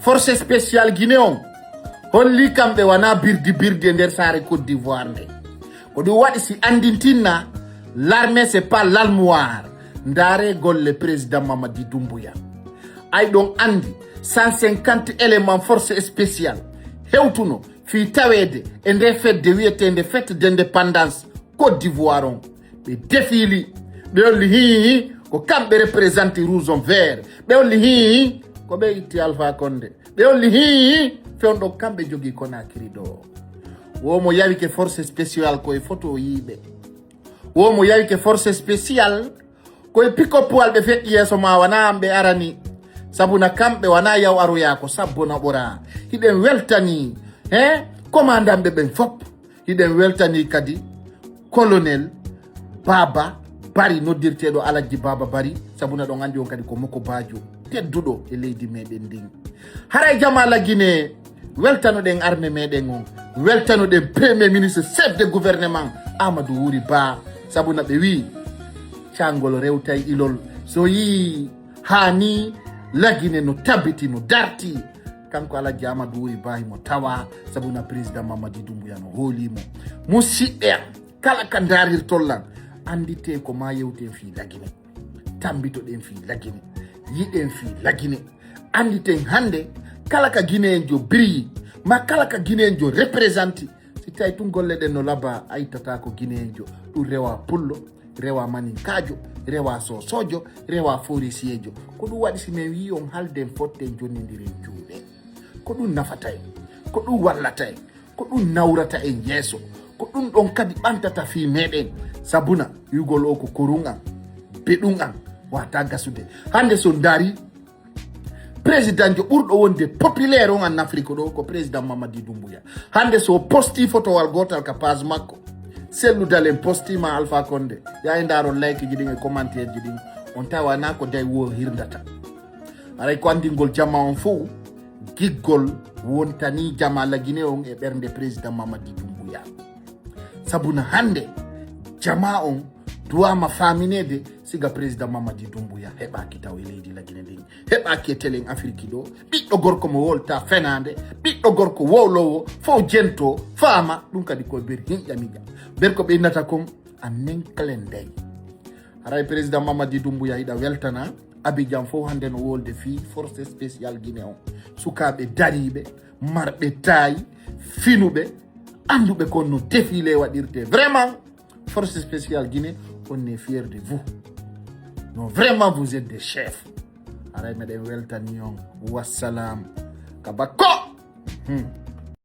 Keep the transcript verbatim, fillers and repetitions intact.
Force spéciale Guinée on holli kamɓe wona birdi birdi e nder saare Côte d'Ivoire nde. Ko ɗum waɗi si anndintinna, l'armée c'est pas l'armoire. Ndaare golle président Mamadi Doumbouya. Ay ɗon anndi cent cinquante éléments force spéciale hewtuno fii taweede e nde fedde wiyeteende fête d'indépendance Côte d'Ivoire on. Ɓe defiili, ɓe holli hii ko kamɓe représenté rouge on vert. Ɓe holli hii ko ɓe itti Alpha Condé. Ɓe holli hii fewndo kamɓe jogii Conakry ɗo. Wo mo yawike force spéciale ko e photo yiiɓe. Wo mo yawike force spéciale ko e pick-up wal ɓe feƴƴi yeeso ma, wona an ɓe arani. Sabuna kamɓe wona yaw aroya ko sabbo naɓora. Hiɗen weltani he commandant ɓe ɓen fop. Hiɗen weltani kadi colonel Baba Bari, noddirteeɗo Alajji Baba Bari, sabuna ɗon anndi on kadi ko moko baajo tedduɗo e leydi meɗen ndin. Haray jama Lagine, weltanoɗen armée meɗen on, weltanoɗen premier ministre chef de gouvernement Amadou Wuri Ba, sabuna ɓe wi cangol rewtay ilol. So yi hani Lagine no tabiti, no darti, kanko Alajji Amadou Wuri Ba himo tawa, sabuna président Mamadi Doumbouya no hoolimo. Musiɓɓe am, kala ka ndarirtol lan, anndite ko ma yewten fii Lagine. Tambitoɗen fii Lagine. Yiɗen fii Lagine. Annditen hannde, kala ka Guinéenjo biriyi, ma kala ka Guinéenjo représenté, si tawi tun golle ɗen no laba, a ittata ko Guinéenjo. Ɗum rewa pullo, rewa maninkaajo, rewa soosoojo, rewa forisiyeejo. Ko ɗum waɗi si min wi'i on halden fotten jonnindiren juuɗe. Ko ɗum nafata en, ko ɗum wallata en, ko ɗum nawrata en yeeso. Ko ɗum ɗon kadi ɓantata fii meɗen. Sabuna, wi'ugol o ko korun an, beɗun an, wata gasude. Hannde so ndaari, présidentjo ɓurɗo wonde populaire on an Afrique ɗo ko président Mamadi Doumbouya. Hannde so posti fotowal gootal ka page makko, selludal en posti ma Alpha Condé, ya e ndaaron like ji ɗin e commentaire ji ɗin, on tawa na ko day wo hirndata. Aray ko anndingol jama on fow, giggol wontani jama Lagine on e ɓernde président Mamadi Doumbouya. Sabuna hannde, jama on duwama faaminede siga président Mamadi Doumbouya heɓaki taw e leydi Lagine ndin. Heɓaki e telen Afrique ɗo. Ɓiɗɗo gorko mo wolta fenande, ɓiɗɗo gorko wowlowo, fow jento, faama, ɗum kadi koye ber hinƴa miƴa. Ber ko ɓe innata kon, a nenklen ndey. Haray président Mamadi Doumbouya hiɗa weltana. Abidjan fow hannde no wolde fii force spéciale Guinée on. Sukaaɓe dariiɓe, marɓe taayi, finuɓe, annduɓe kon no défilé waɗirte. Vraiment, force spéciale Guinée, on est fier de vous. Non, vraiment, vous êtes des chefs. Haray meɗen weltani on. Wassalam. Kabako! Hmm.